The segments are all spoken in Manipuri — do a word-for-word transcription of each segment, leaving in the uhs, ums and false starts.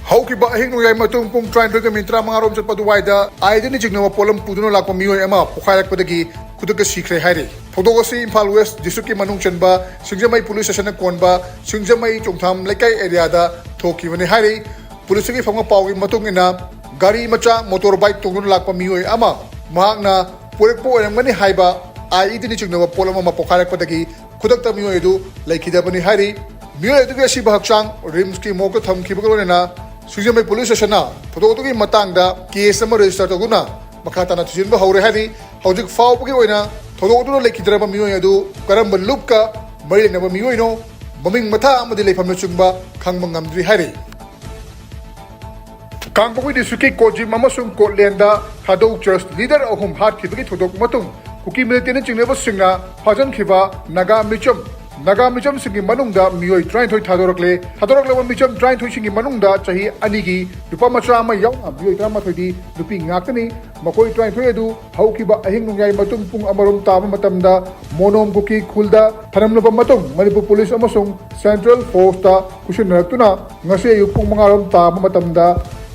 ꯍꯧꯈꯤꯕ ꯑꯍꯤꯡ ꯅꯣꯡꯌꯥꯏ ꯃꯇꯨꯡ ꯄꯨꯡ ꯇꯔꯥꯅꯤꯊꯣꯏꯒ ꯃꯤꯅꯤꯠ ꯇꯔꯥꯃꯉꯥꯔꯣꯝ ꯆꯠꯄ ꯑꯗꯨꯋꯥꯏꯗ ꯑꯥꯏꯗꯤꯅ ꯆꯤꯡꯅꯕ ꯄꯣꯠꯂꯝ ꯄꯨꯗꯨꯅ ꯂꯥꯛꯄ ꯃꯤꯑꯣꯏ ꯑꯃ ꯄꯣꯈꯥꯏꯔꯛꯄꯗꯒꯤ ꯈꯨꯗꯛꯇ ꯁꯤꯈ꯭ꯔꯦ ꯍꯥꯏꯔꯤ꯫ ꯊꯧꯗꯣꯛ ꯑꯁꯤ ꯏꯝꯐꯥꯜ ꯋꯦꯁ ꯗꯤꯁꯇ꯭ꯔꯤꯛꯀꯤ ꯃꯅꯨꯡ ꯆꯟꯕ ꯁꯤꯡꯖꯃꯩ ꯄꯨꯂꯤꯁ ꯁ꯭ꯇꯦꯁꯟꯅ ꯀꯣꯟꯕ ꯁꯤꯡꯖꯃꯩ ꯆꯣꯡꯊꯥꯝ ꯂꯩꯀꯥꯏ ꯑꯦꯔꯤꯌꯥꯗ ꯊꯣꯛꯈꯤꯕꯅꯤ ꯍꯥꯏꯔꯤ꯫ ꯄꯨꯂꯤꯁꯇꯒꯤ ꯐꯪꯕ ꯄꯥꯎꯒꯤ ꯃꯇꯨꯡ ꯏꯟꯅ, ꯒꯥꯔꯤ ꯃꯆꯥ ꯃꯣꯇꯣꯔ ꯕꯥꯏꯛ ꯇꯣꯡꯗꯨꯅ ꯂꯥꯛꯄ ꯃꯤꯑꯣꯏ ꯑꯃ ꯃꯍꯥꯛꯅ ꯄꯨꯔꯛꯄ ꯑꯣꯏꯔꯝꯒꯅꯤ ꯍꯥꯏꯕ ꯑꯥꯏꯏꯗꯤꯅ ꯆꯤꯡꯅꯕ ꯄꯣꯠꯂꯝ ꯑꯃ ꯄꯣꯈꯥꯏꯔꯛꯄꯗꯒꯤ ꯈꯨꯗꯛꯇ ꯃꯤꯑꯣꯏ ꯑꯗꯨ ꯂꯩꯈꯤꯗꯕꯅꯤ ꯍꯥꯏꯔꯤ꯫ ꯃꯤꯑꯣꯏ ꯑꯗꯨꯒꯤ ꯑꯁꯤꯕ ꯍꯛꯆꯥꯡ ꯔꯤꯝꯁꯀꯤ ꯃꯣꯔꯒꯇ ꯊꯝꯈꯤꯕꯒ ꯂꯣꯏꯅꯅ ꯁꯤꯡꯖꯃꯩ ꯄꯨꯂꯤꯁ ꯁ꯭ꯇꯦꯁꯟꯅ ꯊꯧꯗꯣꯛ ꯑꯗꯨꯒꯤ ꯃꯇꯥꯡꯗ ꯀꯦꯁ ꯑꯃ ꯔꯦꯖꯤꯁꯇꯔ ꯇꯧꯗꯨꯅ ꯃꯈꯥ ꯇꯥꯅ ꯊꯤꯖꯤꯟꯕ ꯍꯧꯔꯦ ꯍꯥꯏꯔꯤ꯫ ꯍꯧꯖꯤꯛ ꯐꯥꯎꯕꯒꯤ ꯑꯣꯏꯅ ꯊꯧꯗꯣꯛ ꯑꯗꯨꯗ ꯂꯩꯈꯤꯗ꯭ꯔꯕ ꯃꯤꯑꯣꯏ ꯑꯗꯨ ꯀꯔꯝꯕ ꯂꯨꯞꯀ ꯃꯔꯤ ꯂꯩꯅꯕ ꯃꯤꯑꯣꯏꯅꯣ, ꯃꯃꯤꯡ ꯃꯊꯥ ꯑꯃꯗꯤ ꯂꯩꯐꯝꯅꯆꯤꯡꯕ ꯈꯪꯕ ꯉꯝꯗ꯭ꯔꯤ ꯍꯥꯏꯔꯤ꯫ ꯀꯥꯡꯄꯣꯛꯄꯤ ꯗꯤꯁꯇ꯭ꯔꯤꯛꯀꯤ ꯀꯣꯖꯤꯝ ꯑꯃꯁꯨꯡ ꯀꯣꯠꯂꯦꯟꯗ ꯊꯥꯗꯧ ꯆꯔꯆ ꯂꯤꯗꯔ ꯑꯍꯨꯝ ꯍꯥꯠꯈꯤꯕꯒꯤ ꯊꯧꯗꯣꯛ ꯃꯇꯨꯡ ꯀꯨꯀꯤ ꯃꯤꯂꯤꯇꯦꯟꯅ ꯆꯤꯡꯅꯕꯁꯤꯡꯅ ꯐꯥꯖꯤꯟꯈꯤꯕ ꯅꯥꯒꯥ ꯃꯤꯆꯝ, ꯅꯥꯒꯥ ꯃꯤꯆꯝꯁꯤꯡꯒꯤ ꯃꯅꯨꯡꯗ ꯃꯤꯑꯣꯏ ꯇꯔꯥꯅꯤꯊꯣꯏ ꯊꯥꯗꯣꯔꯛꯂꯦ꯫ ꯊꯥꯗꯣꯔꯛꯂꯕ ꯃꯤꯆꯝ ꯇꯔꯥꯅꯤꯊꯣꯏꯁꯤꯡꯒꯤ ꯃꯅꯨꯡꯗ ꯆꯍꯤ ꯑꯅꯤꯒꯤ ꯅꯨꯄꯥ ꯃꯆꯥ ꯑꯃ ꯌꯥꯎꯅ ꯃꯤꯑꯣꯏ ꯇꯔꯥꯃꯥꯊꯣꯏꯗꯤ ꯅꯨꯄꯤ ꯉꯥꯛꯇꯅꯤ꯫ ꯃꯈꯣꯏ ꯇꯔꯥꯅꯤꯊꯣꯏ ꯑꯗꯨ ꯍꯧꯈꯤꯕ ꯑꯍꯤꯡ ꯅꯣꯡꯌꯥꯏ ꯃꯇꯨꯡ ꯄꯨꯡ ꯑꯃꯔꯣꯝ ꯇꯥꯕ ꯃꯇꯝꯗ ꯃꯣꯅꯣꯝ ꯀꯨꯀꯤ ꯈꯨꯜꯗ ꯊꯅꯝꯂꯕ ꯃꯇꯨꯡ ꯃꯅꯤꯄꯨꯔ ꯄꯨꯂꯤꯁ ꯑꯃꯁꯨꯡ ꯁꯦꯟꯇ꯭ꯔꯦꯜ ꯐꯣꯔꯁꯇ ꯈꯨꯠꯁꯤꯟꯅꯔꯛꯇꯨꯅ ꯉꯁꯤ ꯑꯌꯨꯛ ꯄꯨꯡ ꯃꯉꯥꯔꯣꯝ ꯇꯥꯕ ꯃꯇꯝꯗ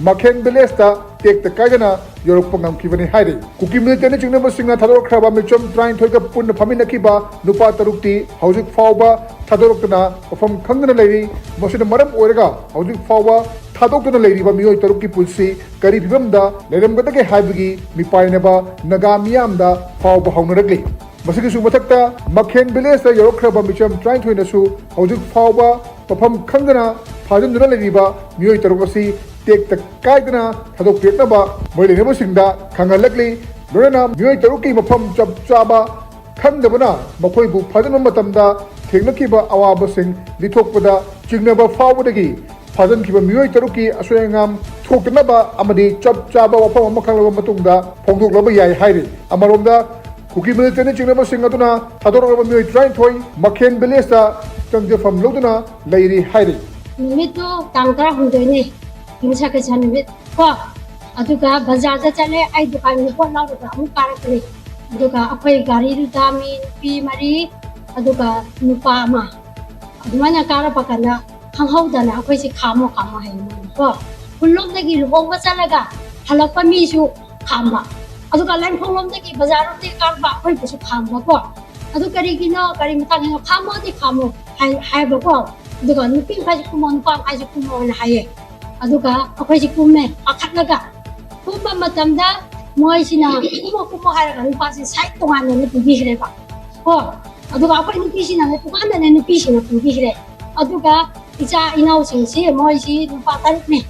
ꯃꯈꯦꯟ ꯚꯤꯂꯦꯖꯇ ꯇꯦꯛꯇ ꯀꯥꯏꯗꯅ ꯌꯧꯔꯛꯄ ꯉꯝꯈꯤꯕꯅꯤ ꯍꯥꯏꯔꯤ꯫ ꯀꯨꯀꯤ ꯃꯤꯂꯤꯇꯦꯟꯅ ꯆꯤꯡꯅꯕꯁꯤꯡꯅ ꯊꯥꯗꯣꯔꯛꯈ꯭ꯔꯕ ꯃꯤꯆꯝ ꯇꯔꯥꯅꯤꯊꯣꯏꯒ ꯄꯨꯟꯅ ꯐꯝꯃꯤꯟꯅꯈꯤꯕ ꯅꯨꯄꯥ ꯇꯔꯨꯛꯇꯤ ꯍꯧꯖꯤꯛ ꯐꯥꯎꯕ ꯊꯥꯗꯣꯔꯛꯇꯅ ꯃꯐꯝ ꯈꯪꯗꯅ ꯂꯩꯔꯤ꯫ ꯃꯁꯤꯅ ꯃꯔꯝ ꯑꯣꯏꯔꯒ ꯍꯧꯖꯤꯛ ꯐꯥꯎꯕ ꯊꯥꯗꯣꯛꯇꯨꯅ ꯂꯩꯔꯤꯕ ꯃꯤꯑꯣꯏ ꯇꯔꯨꯛꯀꯤ ꯄꯨꯟꯁꯤ ꯀꯔꯤ ꯐꯤꯕꯝꯗ ꯂꯩꯔꯝꯒꯗꯒꯦ ꯍꯥꯏꯕꯒꯤ ꯃꯤꯄꯥꯏꯅꯕ ꯅꯥꯒꯥ ꯃꯤꯌꯥꯝꯗ ꯐꯥꯎꯕ ꯍꯧꯅꯔꯛꯂꯤ꯫ ꯃꯁꯤꯒꯤꯁꯨ ꯃꯊꯛꯇ ꯃꯈꯦꯟ ꯚꯤꯂꯦꯖꯇ ꯌꯧꯔꯛꯈ꯭ꯔꯕ ꯃꯤꯆꯝ ꯇꯔꯥꯅꯤꯊꯣꯏꯅꯁꯨ ꯍꯧꯖꯤꯛ ꯐꯥꯎꯕ ꯃꯐꯝ ꯈꯪꯗꯅ ꯐꯥꯖꯤꯟꯗꯨꯅ ꯂꯩꯔꯤꯕ ꯃꯤꯑꯣꯏ ꯇꯔꯨꯛ ꯑꯁꯤ ꯇꯦꯛꯇ ꯀꯥꯏꯗꯅ ꯊꯥꯗꯣꯛꯄꯤꯔꯛꯅꯕ ꯃꯔꯤ ꯂꯩꯅꯕꯁꯤꯡꯗ ꯈꯪꯍꯜꯂꯛꯂꯤ꯫ ꯂꯣꯏꯅꯅ ꯃꯤꯑꯣꯏ ꯇꯔꯨꯛꯀꯤ ꯃꯐꯝ ꯆꯞ ꯆꯥꯕ ꯈꯪꯗꯕꯅ ꯃꯈꯣꯏꯕꯨ ꯐꯥꯖꯤꯟꯕ ꯃꯇꯝꯗ ꯊꯦꯡꯅꯈꯤꯕ ꯑꯋꯥꯕꯁꯤꯡ ꯂꯤꯊꯣꯛꯄꯗ ꯆꯤꯡꯅꯕ ꯐꯥꯎꯕꯗꯒꯤ ꯐꯥꯖꯤꯟꯈꯤꯕ ꯃꯤꯑꯣꯏ ꯇꯔꯨꯛꯀꯤ ꯑꯁꯣꯏ ꯑꯉꯥꯝ ꯊꯣꯛꯇꯅꯕ ꯑꯃꯗꯤ ꯆꯞ ꯆꯥꯕ ꯋꯥꯐꯝ ꯑꯃ ꯈꯪꯂꯕ ꯃꯇꯨꯡꯗ ꯐꯣꯡꯗꯣꯛꯂꯕ ꯌꯥꯏ ꯍꯥꯏꯔꯤ꯫ ꯑꯃꯔꯣꯝꯗ ꯀꯨꯀꯤ ꯃꯤꯂꯤꯇꯦꯟꯅ ꯆꯤꯡꯅꯕꯁꯤꯡ ꯑꯗꯨꯅ ꯊꯥꯗꯣꯔꯛꯂꯕ ꯃꯤꯑꯣꯏ ꯇꯔꯥꯅꯤꯊꯣꯏ ꯃꯈꯦꯟ ꯚꯤꯂꯦꯖꯇ ꯆꯪꯖꯐꯝ ꯂꯧꯗꯨꯅ ꯂꯩꯔꯤ ꯍꯥꯏꯔꯤ꯫ ꯅꯨꯃꯤꯠꯇꯨ ꯇꯥꯡ ꯇꯔꯥꯍꯨꯝꯗꯣꯏꯅꯤ, ꯌꯨꯝꯁꯀꯩꯁ ꯅꯨꯃꯤꯠ ꯀꯣ꯫ ꯑꯗꯨꯒ ꯕꯖꯥꯔꯗ ꯆꯠꯂꯦ, ꯑꯩ ꯗꯨꯀꯥꯟꯒꯤ ꯄꯣꯠ ꯂꯧꯔꯒ ꯑꯃꯨꯛ ꯀꯥꯔꯛꯄꯅꯤ꯫ ꯑꯗꯨꯒ ꯑꯩꯈꯣꯏ ꯒꯥꯔꯤꯗꯨꯗ ꯃꯤ ꯅꯨꯄꯤ ꯃꯔꯤ, ꯑꯗꯨꯒ ꯅꯨꯄꯥ ꯑꯃ, ꯑꯗꯨꯃꯥꯏꯅ ꯀꯥꯔꯛꯄ ꯀꯥꯟꯗ ꯈꯪꯍꯧꯗꯅ ꯑꯩꯈꯣꯏꯁꯦ ꯈꯥꯝꯃꯣ ꯈꯥꯝꯃꯣ ꯍꯥꯏꯌꯦ ꯃꯣꯏꯅꯀꯣ꯫ ꯈꯨꯜꯂꯣꯝꯗꯒꯤ ꯂꯨꯍꯣꯡꯕ ꯆꯠꯂꯒ ꯍꯜꯂꯛꯄ ꯃꯤꯁꯨ ꯈꯥꯝꯕ, ꯑꯗꯨꯒ ꯂꯥꯏꯐꯝꯂꯣꯝꯗꯒꯤ ꯕꯖꯥꯔꯔꯣꯝꯗꯒꯤ ꯀꯥꯔꯛꯄ ꯑꯩꯈꯣꯏꯕꯨꯁꯨ ꯈꯥꯝꯕꯀꯣ꯫ ꯑꯗꯨ ꯀꯔꯤꯒꯤꯅꯣ, ꯀꯔꯤ ꯃꯇꯥꯡꯒꯤꯅꯣ, ꯈꯥꯝꯃꯣꯗꯤ ꯈꯥꯝꯃꯣ ꯍꯥꯏ-, ꯍꯥꯏꯕꯀꯣ꯫ ꯑꯗꯨꯒ ꯅꯨꯄꯤ ꯃꯈꯩꯁꯦ ꯀꯨꯝꯃꯣ, ꯅꯨꯄꯥ ꯃꯈꯩꯁꯦ ꯀꯨꯝꯃꯣꯅ ꯍꯥꯏꯌꯦ꯫ ꯑꯗꯨꯒ ꯑꯩꯈꯣꯏꯁꯦ ꯀꯨꯝꯃꯦ ꯄꯥꯈꯠꯂꯒ꯫ ꯀꯨꯝꯕ ꯃꯇꯝꯗ ꯃꯣꯏꯁꯤꯅ ꯀꯨꯝꯃꯣ ꯀꯨꯝꯃꯣ ꯍꯥꯏꯔꯒ ꯅꯨꯄꯥꯁꯦ ꯁꯥꯏꯠ ꯇꯣꯉꯥꯟꯅ ꯄꯨꯕꯤꯈ꯭ꯔꯦꯕ ꯀꯣ꯫ ꯑꯗꯨꯒ ꯑꯩꯈꯣꯏ ꯅꯨꯄꯤꯁꯤꯅ ꯇꯣꯉꯥꯟꯅꯅꯦ ꯅꯨꯄꯤꯁꯤꯡꯅ ꯄꯨꯕꯤꯈ꯭ꯔꯦ꯫ ꯑꯗꯨꯒ ꯏꯆꯥ ꯏꯅꯥꯎꯁꯤꯡꯁꯤ ꯃꯣꯏꯁꯤ ꯅꯨꯄꯥ ꯇꯔꯨꯛꯅꯦ꯫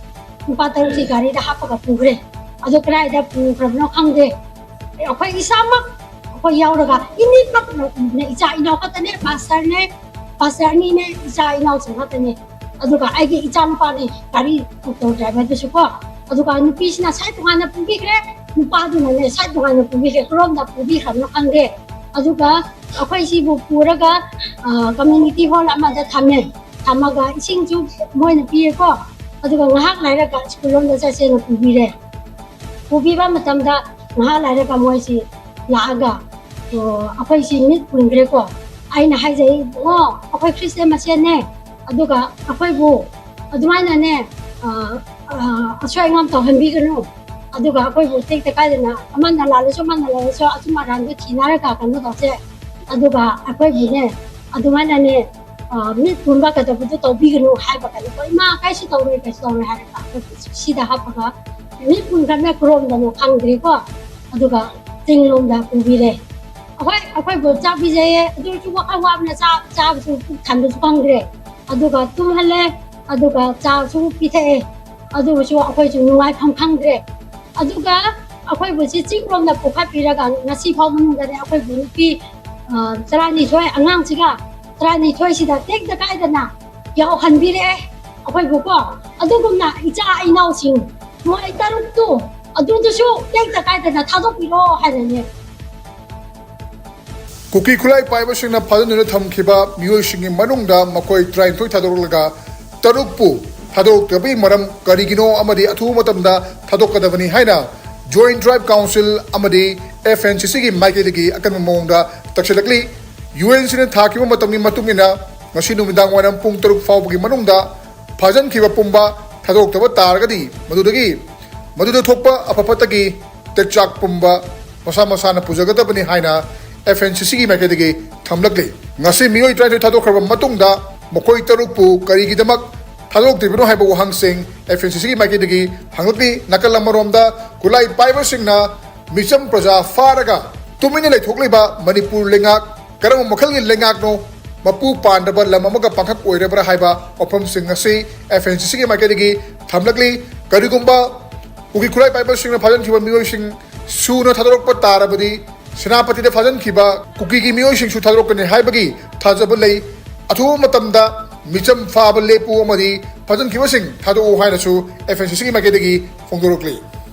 ꯅꯨꯄꯥ ꯇꯔꯨꯛꯁꯤ ꯒꯥꯔꯤꯗ ꯍꯥꯞꯄꯒ ꯄꯨꯈ꯭ꯔꯦ꯫ ꯑꯗꯣ ꯀꯗꯥꯏꯗ ꯄꯨꯈ꯭ꯔꯕꯅꯣ ꯈꯪꯗꯦ꯫ ꯑꯩꯈꯣꯏ ꯏꯁꯥꯃꯛ ꯑꯩꯈꯣꯏ ꯌꯥꯎꯔꯒ ꯏꯅꯤꯃꯛꯅ ꯎꯕꯅꯦ꯫ ꯏꯆꯥ ꯏꯅꯥꯎ ꯈꯛꯇꯅꯦ, ꯄꯥꯁꯇꯔꯅꯦ, ꯄꯥꯁꯇꯔ ꯑꯅꯤꯅꯦ, ꯏꯆꯥ ꯏꯅꯥꯎꯁꯤꯡ ꯈꯛꯇꯅꯦ꯫ ꯑꯗꯨꯒ ꯑꯩꯒꯤ ꯏꯆꯥ ꯅꯨꯄꯥꯅꯦ ꯒꯥꯔꯤ ꯑꯣꯇꯣ ꯗ꯭ꯔꯥꯏꯚꯔꯗꯨꯁꯨ ꯀꯣ꯫ ꯑꯗꯨꯒ ꯅꯨꯄꯤꯁꯤꯅ ꯁꯥꯏꯠ ꯇꯣꯉꯥꯟꯅ ꯄꯨꯕꯤꯈ꯭ꯔꯦ, ꯅꯨꯄꯥꯗꯨꯅꯅꯦ ꯁꯥꯏꯠ ꯇꯣꯉꯥꯟꯅ ꯄꯨꯕꯤꯈ꯭ꯔꯦ, ꯀꯔꯣꯝꯗ ꯄꯨꯕꯤꯈ꯭ꯔꯕꯅꯣ ꯈꯪꯗꯦ꯫ ꯑꯗꯨꯒ ꯑꯩꯈꯣꯏ ꯁꯤꯕꯨ ꯄꯨꯔꯒ ꯀꯝꯃ꯭ꯌꯨꯅꯤꯇꯤ ꯍꯣꯜ ꯑꯃꯗ ꯊꯝꯃꯦ꯫ ꯊꯝꯃꯒ ꯏꯁꯤꯡꯁꯨ ꯃꯣꯏꯅ ꯄꯤꯌꯦꯀꯣ꯫ ꯑꯗꯨꯒ ꯉꯥꯏꯍꯥꯛ ꯂꯩꯔꯒ ꯁ꯭ꯀꯨꯜ ꯂꯣꯝꯗ ꯆꯠꯁꯦꯅ ꯄꯨꯕꯤꯔꯦ꯫ ꯄꯨꯕꯤꯕ ꯃꯇꯝꯗ ꯉꯥꯏꯍꯥꯛ ꯂꯩꯔꯒ ꯃꯣꯏꯁꯤ ꯂꯥꯛꯑꯒ, ꯑꯣ, ꯑꯩꯈꯣꯏꯁꯤ ꯃꯤꯠ ꯄꯨꯟꯈ꯭ꯔꯦꯀꯣ꯫ ꯑꯩꯅ ꯍꯥꯏꯖꯩ, "ꯏꯕꯨꯡꯉꯣ, ꯑꯩꯈꯣꯏ ꯈ꯭ꯔꯤꯁꯇꯤꯌꯥꯟ ꯃꯁꯦꯟꯅꯦ, ꯑꯗꯨꯒ ꯑꯩꯈꯣꯏꯕꯨ ꯑꯗꯨꯃꯥꯏꯅꯅꯦ, ꯑ, ꯑ, ꯑꯁꯣꯏ ꯑꯉꯥꯝ ꯇꯧꯍꯟꯕꯤꯒꯅꯨ꯫ ꯑꯗꯨꯒ ꯑꯩꯈꯣꯏꯕꯨ ꯇꯦꯛꯇ ꯀꯥꯏꯗꯅ ꯑꯃꯅ ꯂꯥꯜꯂꯁꯨ ꯑꯃꯅ ꯂꯥꯜꯂꯁꯨ ꯑꯆꯨꯝ ꯑꯔꯥꯟꯗꯣ ꯊꯤꯅꯔꯒ ꯀꯩꯅꯣ ꯇꯧꯁꯦ꯫ ꯑꯗꯨꯒ ꯑꯩꯈꯣꯏꯕꯨꯅꯦ ꯑꯗꯨꯃꯥꯏꯅꯅꯦ, ꯑ, ꯃꯤꯠ ꯄꯨꯟꯕ ꯀꯩꯗꯧꯕꯗꯣ ꯇꯧꯕꯤꯒꯅꯨ" ꯍꯥꯏꯕ ꯀꯥꯟꯗꯀꯣ, "ꯏꯃꯥ, ꯀꯩꯁꯨ ꯇꯧꯔꯣꯏ, ꯀꯩꯁꯨ ꯇꯧꯔꯣꯏ" ꯍꯥꯏꯔꯒ ꯑꯩꯈꯣꯏꯕꯨ ꯁꯤꯗ ꯍꯥꯞꯄꯒ ꯃꯤꯠ ꯄꯨꯟꯈ꯭ꯔꯕꯅ ꯀꯔꯣꯝꯗꯅꯣ ꯈꯪꯗ꯭ꯔꯤꯀꯣ꯫ ꯑꯗꯨꯒ ꯆꯤꯡꯂꯣꯝꯗ ꯄꯨꯕꯤꯔꯦ꯫ ꯑꯩꯈꯣꯏ, ꯑꯩꯈꯣꯏꯕꯨ ꯆꯥꯛ ꯄꯤꯖꯩꯌꯦ, ꯑꯗꯨ ꯑꯣꯏꯔꯁꯨ ꯋꯥꯈꯜ ꯋꯥꯕꯅ ꯆꯥ-, ꯆꯥꯕꯁꯨ ꯄꯨꯛ ꯊꯟꯕꯁꯨ ꯈꯪꯗ꯭ꯔꯦ꯫ ꯑꯗꯨꯒ ꯇꯨꯝꯍꯜꯂꯦ, ꯑꯗꯨꯒ ꯆꯥꯁꯨ ꯄꯤꯊꯛꯑꯦ, ꯑꯗꯨꯕꯨꯁꯨ ꯑꯩꯈꯣꯏꯁꯨ ꯅꯨꯡꯉꯥꯏꯐꯝ ꯈꯪꯗ꯭ꯔꯦ꯫ ꯑꯗꯨꯒ ꯑꯩꯈꯣꯏꯕꯨ ꯁꯤ ꯆꯤꯡꯂꯣꯝꯗ ꯄꯨꯈꯠꯄꯤꯔꯒ ꯉꯁꯤ ꯐꯥꯎ ꯃꯅꯨꯡꯗꯅꯦ ꯑꯩꯈꯣꯏꯕꯨ ꯅꯨꯄꯤ, ꯑ, ꯇꯔꯥꯅꯤꯊꯣꯏ, ꯑꯉꯥꯡꯁꯤꯒ ꯇꯔꯥꯅꯤꯊꯣꯏꯁꯤꯗ ꯇꯦꯛꯇ ꯀꯥꯏꯗꯅ ꯌꯥꯎꯍꯟꯕꯤꯔꯛꯑꯦ꯫ ꯑꯩꯈꯣꯏꯕꯨꯀꯣ, ꯑꯗꯨꯒꯨꯝꯅ ꯏꯆꯥ ꯏꯅꯥꯎꯁꯤꯡ ꯃꯣꯏ ꯇꯔꯨꯛꯇꯨ ꯑꯗꯨꯗꯨꯁꯨ ꯇꯦꯛꯇ ꯀꯥꯏꯗꯅ ꯊꯥꯗꯣꯛꯄꯤꯔꯣ ꯍꯥꯏꯅꯅꯦ꯫ ꯀꯨꯀꯤ ꯈꯨꯠꯂꯥꯏ ꯄꯥꯏꯕꯁꯤꯡꯅ ꯐꯥꯖꯤꯟꯗꯨꯅ ꯊꯝꯈꯤꯕ ꯃꯤꯑꯣꯏꯁꯤꯡꯒꯤ ꯃꯅꯨꯡꯗ ꯃꯈꯣꯏ ꯇꯔꯥꯅꯤꯊꯣꯏ ꯊꯥꯗꯣꯛꯂꯒ ꯇꯔꯨꯛꯄꯨ ꯊꯥꯗꯣꯛꯇꯕꯒꯤ ꯃꯔꯝ ꯀꯔꯤꯒꯤꯅꯣ ꯑꯃꯗꯤ ꯑꯊꯨꯕ ꯃꯇꯝꯗ ꯊꯥꯗꯣꯛꯀꯗꯕꯅꯤ ꯍꯥꯏꯅ Joint Tribe Council ꯑꯃꯗꯤ F N C Cꯒꯤ ꯃꯥꯏꯀꯩꯗꯒꯤ ꯑꯀꯟꯕ ꯃꯑꯣꯡꯗ ꯇꯛꯁꯤꯜꯂꯛꯂꯤ꯫ U N Cꯅ ꯊꯥꯈꯤꯕ ꯃꯇꯝꯒꯤ ꯃꯇꯨꯡ ꯏꯟꯅ ꯉꯁꯤ ꯅꯨꯃꯤꯗꯥꯡ ꯋꯥꯏꯔꯝ ꯄꯨꯡ ꯇꯔꯨꯛ ꯐꯥꯎꯕꯒꯤ ꯃꯅꯨꯡꯗ ꯐꯥꯖꯤꯟꯈꯤꯕ ꯄꯨꯝꯕ ꯊꯥꯗꯣꯛꯇꯕ ꯇꯥꯔꯒꯗꯤ, ꯃꯗꯨꯗꯒꯤ ꯃꯗꯨꯗ ꯊꯣꯛꯄ ꯑꯐ ꯐꯠꯇꯒꯤ ꯇꯦꯛꯆꯥꯛ ꯄꯨꯝꯕ ꯃꯁꯥ ꯃꯁꯥꯅ ꯄꯨꯖꯒꯗꯕꯅꯤ ꯍꯥꯏꯅ F N C C ꯒꯤ ꯃꯥꯏꯀꯩꯗꯒꯤ ꯊꯝꯂꯛꯂꯤ꯫ ꯉꯁꯤ ꯃꯤꯑꯣꯏ ꯇꯔꯥꯅꯤꯊꯣꯏ ꯊꯥꯗꯣꯛꯈ꯭ꯔꯕ ꯃꯇꯨꯡꯗ ꯃꯈꯣꯏ ꯇꯔꯨꯛꯄꯨ ꯀꯔꯤꯒꯤꯗꯃꯛ ꯊꯥꯗꯣꯛꯇ꯭ꯔꯤꯕꯅꯣ ꯍꯥꯏꯕ ꯋꯥꯍꯪꯁꯤꯡ F N C C ꯒꯤ ꯃꯥꯏꯀꯩꯗꯒꯤ ꯍꯪꯂꯛꯂꯤ꯫ ꯅꯥꯀꯜ ꯑꯃꯔꯣꯝꯗ ꯈꯨꯠꯂꯥꯏ ꯄꯥꯏꯕꯁꯤꯡꯅ ꯃꯤꯆꯝ ꯄ꯭ꯔꯖꯥ ꯐꯥꯔꯒ ꯇꯨꯃꯤꯟꯅ ꯂꯩꯊꯣꯛꯂꯤꯕ ꯃꯅꯤꯄꯨꯔ ꯂꯩꯉꯥꯛ ꯀꯔꯝꯕ ꯃꯈꯜꯒꯤ ꯂꯩꯉꯥꯛꯅꯣ? ꯃꯄꯨ ꯄꯥꯟꯗ꯭ꯔꯕ ꯂꯝ ꯑꯃꯒ ꯄꯥꯡꯈꯛ ꯑꯣꯏꯔꯕ꯭ꯔꯥ ꯍꯥꯏꯕ ꯋꯥꯐꯝꯁꯤꯡ ꯑꯁꯤ F N C C ꯒꯤ ꯃꯥꯏꯀꯩꯗꯒꯤ ꯊꯝꯂꯛꯂꯤ꯫ ꯀꯔꯤꯒꯨꯝꯕ ꯀꯨꯀꯤ ꯈꯨꯠꯂꯥꯏ ꯄꯥꯏꯕꯁꯤꯡꯅ ꯐꯥꯖꯤꯟꯈꯤꯕ ꯃꯤꯑꯣꯏꯁꯤꯡ ꯁꯨꯅ ꯊꯥꯗꯣꯔꯛꯄ ꯇꯥꯔꯕꯗꯤ, ꯁꯦꯅꯥꯄꯇꯤꯗ ꯐꯥꯖꯤꯟꯈꯤꯕ ꯀꯨꯀꯤꯒꯤ ꯃꯤꯑꯣꯏꯁꯤꯡꯁꯨ ꯊꯥꯗꯣꯔꯛꯀꯅꯤ ꯍꯥꯏꯕꯒꯤ ꯊꯥꯖꯕ ꯂꯩ꯫ ꯑꯊꯨꯕ ꯃꯇꯝꯗ ꯃꯤꯆꯝ ꯐꯥꯕ ꯂꯦꯞꯄꯨ ꯑꯃꯗꯤ ꯐꯥꯖꯤꯟꯈꯤꯕꯁꯤꯡ ꯊꯥꯗꯣꯛꯎ ꯍꯥꯏꯅꯁꯨ F N C C ꯒꯤ ꯃꯥꯏꯀꯩꯗꯒꯤ ꯐꯣꯡꯗꯣꯔꯛꯂꯤ꯫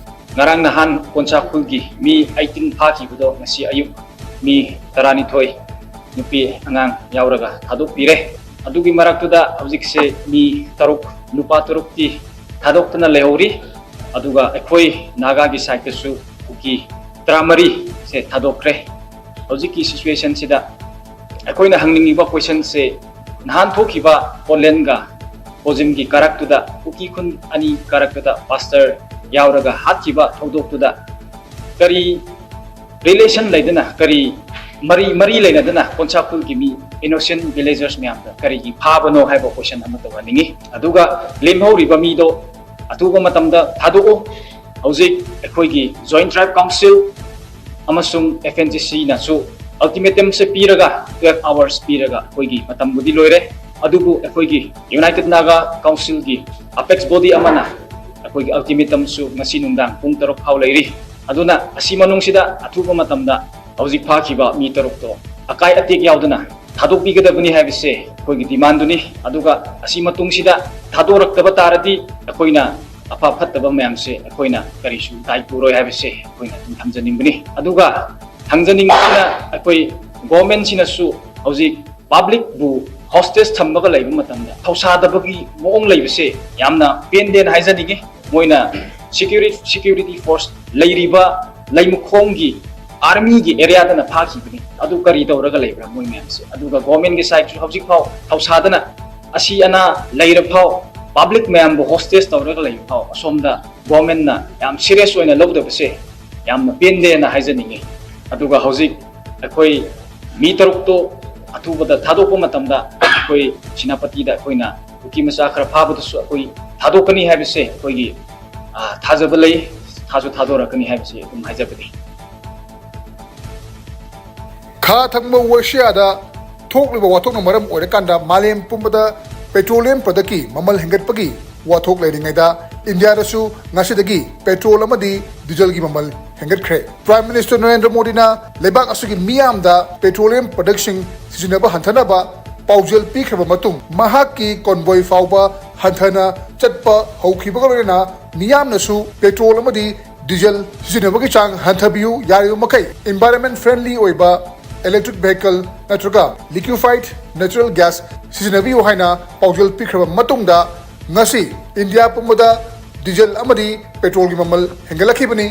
ꯉꯔꯥꯡ ꯅꯍꯥꯟ ꯀꯣꯟꯁꯥꯈꯨꯜꯒꯤ ꯃꯤ eighteen ꯐꯥꯈꯤꯕꯗꯣ ꯉꯁꯤ ꯑꯌꯨꯛ ꯃꯤ ꯇꯔꯥꯅꯤꯊꯣꯏ, ꯅꯨꯄꯤ ꯑꯉꯥꯡ ꯌꯥꯎꯔꯒ ꯊꯥꯗꯣꯛꯄꯤꯔꯦ꯫ ꯑꯗꯨꯒꯤ ꯃꯔꯛꯇꯨꯗ ꯍꯧꯖꯤꯛꯁꯦ ꯃꯤ ꯇꯔꯨꯛ, ꯅꯨꯄꯥ ꯇꯔꯨꯛꯇꯤ ꯊꯥꯗꯣꯛꯇꯅ ꯂꯩꯍꯧꯔꯤ꯫ ꯑꯗꯨꯒ ꯑꯩꯈꯣꯏ ꯅꯥꯒꯥꯒꯤ ꯁꯥꯏꯠꯇꯁꯨ ꯀꯨꯀꯤ ꯇꯔꯥꯃꯔꯤꯁꯦ ꯊꯥꯗꯣꯛꯈ꯭ꯔꯦ꯫ ꯍꯧꯖꯤꯛꯀꯤ ꯁꯤꯆꯨꯋꯦꯁꯟꯁꯤꯗ ꯑꯩꯈꯣꯏꯅ ꯍꯪꯅꯤꯡꯉꯤꯕ ꯀꯣꯏꯁꯟꯁꯦ, ꯅꯍꯥꯟ ꯊꯣꯛꯈꯤꯕ ꯄꯣꯂꯦꯟꯒ ꯄꯣꯖꯤꯝꯒꯤ ꯀꯥꯔꯛꯇꯨꯗ, ꯀꯨꯀꯤ ꯈꯨꯟ ꯑꯅꯤ ꯀꯥꯔꯛꯇꯨꯗ ꯄꯥꯁꯇꯔ ꯌꯥꯎꯔꯒ ꯍꯥꯠꯈꯤꯕ ꯊꯧꯗꯣꯛꯇꯨꯗ ꯀꯔꯤ ꯔꯤꯂꯦꯁꯟ ꯂꯩꯗꯅ, ꯀꯔꯤ ꯃꯔꯤ ꯃꯔꯤ ꯂꯩꯅꯗꯅ ꯀꯣꯟꯁꯥꯈꯨꯜꯒꯤ ꯃꯤ innocent villagers ꯃꯌꯥꯝꯗ ꯀꯔꯤꯒꯤ ꯐꯥꯕꯅꯣ ꯍꯥꯏꯕ ꯀꯣꯏꯁꯟ ꯑꯃ ꯇꯧꯍꯟꯅꯤꯡꯉꯤ꯫ ꯑꯗꯨꯒ ꯂꯦꯝꯍꯧꯔꯤꯕ ꯃꯤꯗꯣ ꯑꯊꯨꯕ ꯃꯇꯝꯗ ꯊꯥꯗꯣꯛꯎ꯫ ꯍꯧꯖꯤꯛ ꯑꯩꯈꯣꯏꯒꯤ Joint Tribe Council ꯑꯃꯁꯨꯡ F N C C ꯅꯁꯨ ultimatum ꯁꯦ ꯄꯤꯔꯒ, twelve hours ꯄꯤꯔꯒ ꯑꯩꯈꯣꯏꯒꯤ ꯃꯇꯝꯕꯨꯗꯤ ꯂꯣꯏꯔꯦ꯫ ꯑꯗꯨꯕꯨ ꯑꯩꯈꯣꯏꯒꯤ United Naga Council ꯒꯤ apex body ꯑꯃꯅ ꯑꯩꯈꯣꯏꯒꯤ ultimatum ꯁꯨ ꯉꯁꯤ ꯅꯨꯡꯗꯥꯡ ꯄꯨꯡ ꯇꯔꯨꯛ ꯐꯥꯎ ꯂꯩꯔꯤ꯫ ꯑꯗꯨꯅ ꯑꯁꯤ ꯃꯅꯨꯡꯁꯤꯗ ꯑꯊꯨꯕ ꯃꯇꯝꯗ ꯍꯧꯖꯤꯛ ꯐꯥꯈꯤꯕ ꯃꯤ ꯇꯔꯨꯛꯇꯣ ꯑꯀꯥꯏ ꯑꯇꯦꯛ ꯌꯥꯎꯗꯅ ꯊꯥꯗꯣꯛꯄꯤꯒꯗꯕꯅꯤ ꯍꯥꯏꯕꯁꯦ ꯑꯩꯈꯣꯏꯒꯤ demand ꯗꯨꯅꯤ꯫ ꯑꯗꯨꯒ ꯑꯁꯤ ꯃꯇꯨꯡꯁꯤꯗ ꯊꯥꯗꯣꯔꯛꯇꯕ ꯇꯥꯔꯗꯤ ꯑꯩꯈꯣꯏꯅ ꯑꯐ ꯐꯠꯇꯕ ꯃꯌꯥꯝꯁꯦ ꯑꯩꯈꯣꯏꯅ ꯀꯔꯤꯁꯨ ꯗꯥꯏ ꯄꯨꯔꯣꯏ ꯍꯥꯏꯕꯁꯦ ꯑꯩꯈꯣꯏꯅ ꯑꯗꯨꯝ ꯊꯝꯖꯅꯤꯡꯕꯅꯤ꯫ ꯑꯗꯨꯒ ꯊꯝꯖꯅꯤꯡꯕꯁꯤꯅ ꯑꯩꯈꯣꯏ government ꯁꯤꯅꯁꯨ ꯍꯧꯖꯤꯛ public ꯕꯨ hostage ꯊꯝꯃꯒ ꯂꯩꯕ ꯃꯇꯝꯗ ꯊꯧꯁꯥꯗꯕꯒꯤ ꯃꯑꯣꯡ ꯂꯩꯕꯁꯦ ꯌꯥꯝꯅ ꯄꯦꯟꯗꯦꯅ ꯍꯥꯏꯖꯅꯤꯡꯉꯤ꯫ ꯃꯣꯏꯅ security, security force ꯂꯩꯔꯤꯕ ꯂꯩꯃꯈꯣꯡꯒꯤ ꯑꯥꯔꯃꯤꯒꯤ ꯑꯦꯔꯤꯌꯥꯗꯅ ꯐꯥꯈꯤꯕꯅꯤ꯫ ꯑꯗꯨ ꯀꯔꯤ ꯇꯧꯔꯒ ꯂꯩꯕ꯭ꯔꯥ ꯃꯣꯏ ꯃꯌꯥꯝꯁꯦ? ꯑꯗꯨꯒ ꯒꯣꯔꯃꯦꯟꯒꯤ ꯁꯥꯏꯠꯁꯨ ꯍꯧꯖꯤꯛ ꯐꯥꯎ ꯊꯧꯁꯥꯗꯅ ꯑꯁꯤ ꯑꯅꯥ ꯂꯩꯔ ꯐꯥꯎ, ꯄꯕ꯭ꯂꯤꯛ ꯃꯌꯥꯝꯕꯨ ꯍꯣꯁꯇꯦꯖ ꯇꯧꯔꯒ ꯂꯩꯕ ꯐꯥꯎ ꯑꯁꯣꯝꯗ ꯒꯣꯔꯃꯦꯟꯅ ꯌꯥꯝ ꯁꯤꯔꯤꯌꯁ ꯑꯣꯏꯅ ꯂꯧꯗꯕꯁꯦ ꯌꯥꯝꯅ ꯄꯦꯟꯗꯦꯅ ꯍꯥꯏꯖꯅꯤꯡꯉꯤ꯫ ꯑꯗꯨꯒ ꯍꯧꯖꯤꯛ ꯑꯩꯈꯣꯏ ꯃꯤ ꯇꯔꯨꯛꯇꯣ ꯑꯊꯨꯕꯗ ꯊꯥꯗꯣꯛꯄ ꯃꯇꯝꯗ ꯑꯩꯈꯣꯏ ꯁꯦꯅꯥꯄꯇꯤꯗ ꯑꯩꯈꯣꯏꯅ ꯀꯨꯀꯤ ꯃꯆꯥ ꯈꯔ ꯐꯥꯕꯗꯨꯁꯨ ꯑꯩꯈꯣꯏ ꯊꯥꯗꯣꯛꯀꯅꯤ ꯍꯥꯏꯕꯁꯦ ꯑꯩꯈꯣꯏꯒꯤ, ꯑ, ꯊꯥꯖꯕ ꯂꯩ, ꯊꯥꯁꯨ ꯊꯥꯗꯣꯔꯛꯀꯅꯤ ꯍꯥꯏꯕꯁꯦ ꯑꯗꯨꯝ ꯍꯥꯏꯖꯕꯅꯤ꯫ ꯈꯥ ꯊꯪꯕ ꯑꯦꯁꯤꯌꯥꯗ ꯊꯣꯛꯂꯤꯕ ꯋꯥꯊꯣꯛꯅ ꯃꯔꯝ ꯑꯣꯏꯔꯀꯥꯟꯗ ꯃꯥꯂꯦꯝ ꯄꯨꯝꯕꯗ ꯄꯦꯇ꯭ꯔꯣꯂꯤꯌꯝ ꯄ꯭ꯔꯗꯛꯀꯤ ꯃꯃꯜ ꯍꯦꯟꯒꯠꯄꯒꯤ ꯋꯥꯊꯣꯛ ꯂꯩꯔꯤꯉꯩꯗ ꯏꯟꯗꯤꯌꯥꯗꯁꯨ ꯉꯁꯤꯗꯒꯤ ꯄꯦꯇ꯭ꯔꯣꯜ ꯑꯃꯗꯤ ꯗꯤꯖꯜꯒꯤ ꯃꯃꯜ ꯍꯦꯟꯒꯠꯈ꯭ꯔꯦ꯫ ꯄ꯭ꯔꯥꯏꯝ ꯃꯤꯅꯤꯁꯇꯔ ꯅꯔꯦꯟꯗ꯭ꯔ ꯃꯣꯗꯤꯅ ꯂꯩꯕꯥꯛ ꯑꯁꯤꯒꯤ ꯃꯤꯌꯥꯝꯗ ꯄꯦꯇ꯭ꯔꯣꯂꯤꯌꯝ ꯄ꯭ꯔꯗꯛꯁꯤꯡ ꯁꯤꯖꯤꯟꯅꯕ ꯍꯟꯊꯅꯕ ꯄꯥꯎꯖꯦꯜ ꯄꯤꯈ꯭ꯔꯕ ꯃꯇꯨꯡ ꯃꯍꯥꯛꯀꯤ ꯀꯣꯟꯕꯣꯏ ꯐꯥꯎꯕ ꯍꯟꯊꯅ ꯆꯠꯄ ꯍꯧꯈꯤꯕꯒ ꯂꯣꯏꯅꯅ ꯃꯤꯌꯥꯝꯅꯁꯨ ꯄꯦꯇ꯭ꯔꯣꯜ ꯑꯃꯗꯤ ꯗꯤꯖꯜ ꯁꯤꯖꯤꯟꯅꯕꯒꯤ ꯆꯥꯡ ꯍꯟꯊꯕꯤꯌꯨ, ꯌꯥꯔꯤꯕ ꯃꯈꯩ ꯏꯟꯚꯥꯏꯔꯟꯃꯦꯟ ꯐ꯭ꯔꯦꯟꯂꯤ ꯑꯣꯏꯕ ꯏꯂꯦꯛꯇ꯭ꯔꯤꯛ ꯚꯦꯍꯤꯀꯜ ꯅꯠꯇ꯭ꯔꯒ ꯂꯤꯀ꯭ꯌꯨꯐꯥꯏꯗ ꯅꯦꯆꯔꯦꯜ ꯒ꯭ꯌꯥꯁ ꯁꯤꯖꯤꯟꯅꯕꯤꯌꯨ ꯍꯥꯏꯅ ꯄꯥꯎꯖꯦꯜ ꯄꯤꯈ꯭ꯔꯕ ꯃꯇꯨꯡꯗ ꯉꯁꯤ ꯏꯟꯗꯤꯌꯥ ꯄꯨꯝꯕꯗ ꯗꯤꯖꯜ ꯑꯃꯗꯤ ꯄꯦꯇ꯭ꯔꯣꯜꯒꯤ ꯃꯃꯜ ꯍꯦꯟꯒꯠꯂꯛꯈꯤꯕꯅꯤ꯫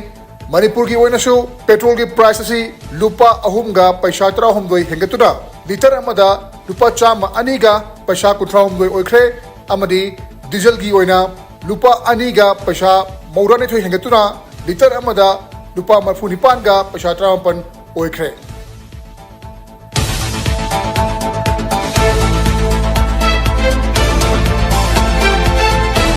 ꯃꯅꯤꯄꯨꯔꯒꯤ ꯑꯣꯏꯅꯁꯨ ꯄꯦꯇ꯭ꯔꯣꯜꯒꯤ ꯄ꯭ꯔꯥꯏꯁ ꯑꯁꯤ ꯂꯨꯄꯥ ꯑꯍꯨꯝꯒ ꯄꯩꯁꯥ ꯇꯔꯥꯍꯨꯝꯗꯣꯏ ꯍꯦꯟꯒꯠꯇꯨꯅ ꯂꯤꯇꯔ ꯑꯃꯗ ꯂꯨꯄꯥ ꯆꯥꯝꯃ ꯑꯅꯤꯒ ꯄꯩꯁꯥ ꯀꯨꯟꯊ꯭ꯔꯥꯍꯨꯝꯗꯣꯏ ꯑꯣꯏꯈ꯭ꯔꯦ꯫ ꯑꯃꯗꯤ ꯗꯤꯖꯜꯒꯤ ꯑꯣꯏꯅ ꯂꯨꯄꯥ ꯑꯅꯤꯒ ꯄꯩꯁꯥ ꯃꯧꯗ꯭ꯔꯥꯅꯤꯊꯣꯏ ꯍꯦꯟꯒꯠꯇꯨꯅ ꯂꯤꯇꯔ ꯑꯃꯗ ꯂꯨꯄꯥ ꯃꯔꯤꯐꯨ ꯅꯤꯄꯥꯟꯒ ꯄꯩꯁꯥ ꯇꯔꯥꯃꯥꯄꯟ ꯑꯣꯏꯈ꯭ꯔꯦ꯫